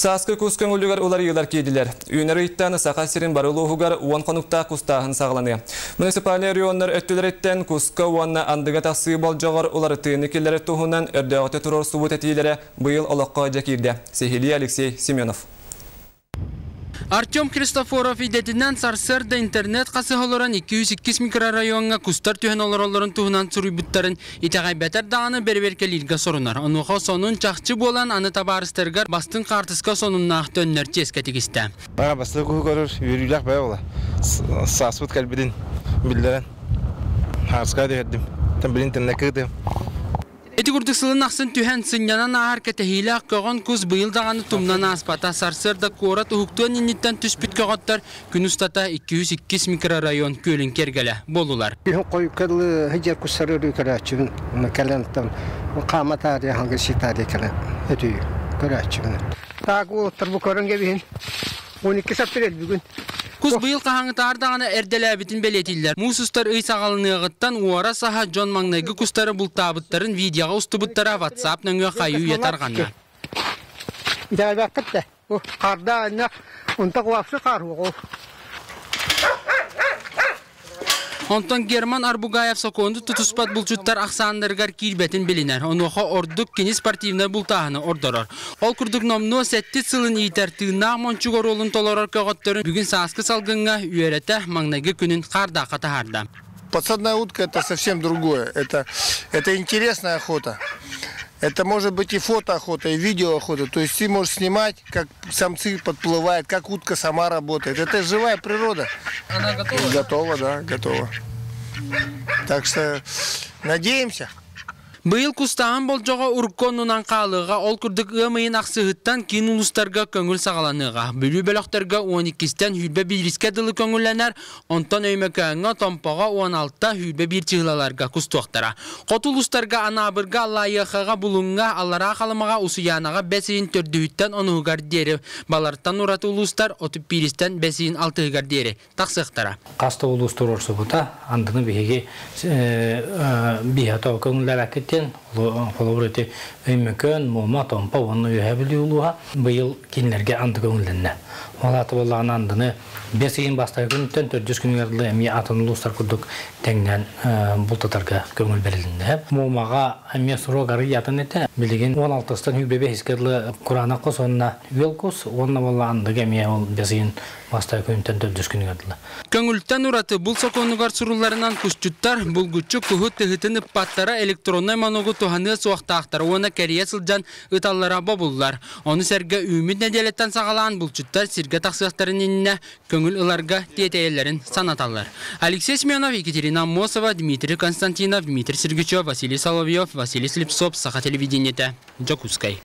Сааскы кус көҥүлүгэр уларыйыылар киирдилэр. Үүнэр ыйтан Саха сирин бары улууһугар 10 хонуктаах кустааһын саҕаланыа. Муниципальнай районнар өттүлэриттэн куска уонна андыга тахсыы болдьоҕор уларытыыны киллэрэр туһунан өрдөөҕүтэ туруорсубут этиилэрэ быйыл олоххо дьэ киирдэ. Сиһилии Алексей Семенов. Артем Христофоров идэтинэн сарсыарда интернет хасыһа олорон 202 микрорайоҥҥа кустар түһэн олороллорун туһунан суруйбуттарын итэҕэйбэтэр даҕаны бэрэбиэркэлииргэ сорунар. Онуоха сонун чахчы буолан аны табаарыстарыгар бастыҥ хаартыска сонуннаах төннөр чиэскэ тигистэ. Бастакы куһу көрөр үөрүүлээх бэйэ буола. Сааспыт кэлбитин биллэрэн хаарыска түһэрдим. Билин тэннэ кыытым. Ити курдук сылын ахсын түһэн, сынньанан ааһар кэтэһиилээх көҕөн кус быйыл даҕаны тумнан ааспата. Сарсыарда куорат уһуктуон инниттэн түспүт көҕөттөр күн устата 202 микрорайон күөлүн киэргэлэ буоллулар. Күһүн хойукка дылы сылдьар кустары өрүү көрөөччүбүн. Кэлэн хаама таарыйа хаҥгы ситаарыйа кэлэн өтүйү көрөөччүбүн. Так уолаттар бу көрөн кэбиһин. 12 саптыр бүгүн. Кус быйыл хаһааҥҥытааҕар даҕаны эрдэлээбитин бэлиэтииллэр. Муус устар ый саҕаланыаҕыттан уора саһа дьон маҥнайгы кустары бултаабыттарын видеоҕа устубуттара WhatsApp нөҥүө хайыы-үйэ тарҕанна. Итэҕэйбэккит да, харда анньа онто куапсы хаар уоҕу. Онтон Герман Арбугаев сокуону тутуспат булчуттар ахсааннарыгар киирбэтин билинэр. Онуоха ордук кини спортивнай бултааһыны ордорор. Ол курдук номнуо сэттис сылын иитэр тыыннаах мончук оруолун толорор көҕөттөрүн бүгүн сааскы салгыҥҥа үөрэтэ маҥнайгы күнүн хаардаахха таһаарда. Подсадная утка – это совсем другое. Это интересная охота. Это может быть и фотоохота, и видеоохота. То есть ты можешь снимать, как самцы подплывают, как утка сама работает. Это живая природа. Она готова? Готова, да, готова. Так что надеемся. Быйыл кустааһын болдьоҕо урукку оннунан хаалыаҕа, ол курдук ыам ыйын ахсыһыттан киин улуустарга көҥүл саҕаланыаҕа. Бүлүү бөлөхтөргө 12-стэн сүүрбэ биирискэ дылы көҥүллэнэр, онтон Өймөкөөҥҥө, Томпоҕо 16, 21 чыһылаларга кустуохтара. Хоту улуустарга Анаабырга, Аллайыахаҕа, Булуҥҥа, Аллараа Халымаҕа, Усуйаанаҕа бэс ыйын төрдүһүттэн онуһугар диэри, балартан ураты улуустар 31-стэн бэс ыйын алтыһыгар диэри тахсыахтара. Хас да улуус туруорсубута. Андыны биһиги биһиэхэ тоҕо көҥүллээбэккит диэн, холобур ити Өймөкөөн, Муома, Томпо уонна Үөһээ Бүлүү улууһа быйыл кинилэргэ анды көҥүллэннэ. Ол аата буоллаҕына андыны бэс ыйын бастакы күнүттэн төрдүс күнүгэр дылы эмиэ атын улуустар курдук тэҥнээн бултатарга көҥүл бэрилиннэ. Муомаҕа эмиэ срок арый атын этэ. Билигин 16-тан 25-ке дылы кураанах кус уонна үөл кус уонна буолла андыга эмиэ ол бэс ыйын Бастакы күнтэн төрдүс күнүгэр дылы. Көҥүлтэн ураты бул сокуонугар сурулларынан кусчуттар булгуччу куһу тыһытын ыппаттара электроннай маногу туһаныа суохтаахтар уонна кэрийэ сылдьан ыталлара бобуллар. Ону сэргэ үүммүт нэдиэлэттэн саҕалаан булчуттар сиргэ тахсыахтарын иннинэ көҥүл ыларга тиэтэйэллэрин санаталлар. Алексей Семенов, Екатерина Аммосова, Дмитрий Константинов, Дмитрий Сергучев, Василий Соловьев, Василий Слепцов, Саха телевидениетэ, Дьокуускай.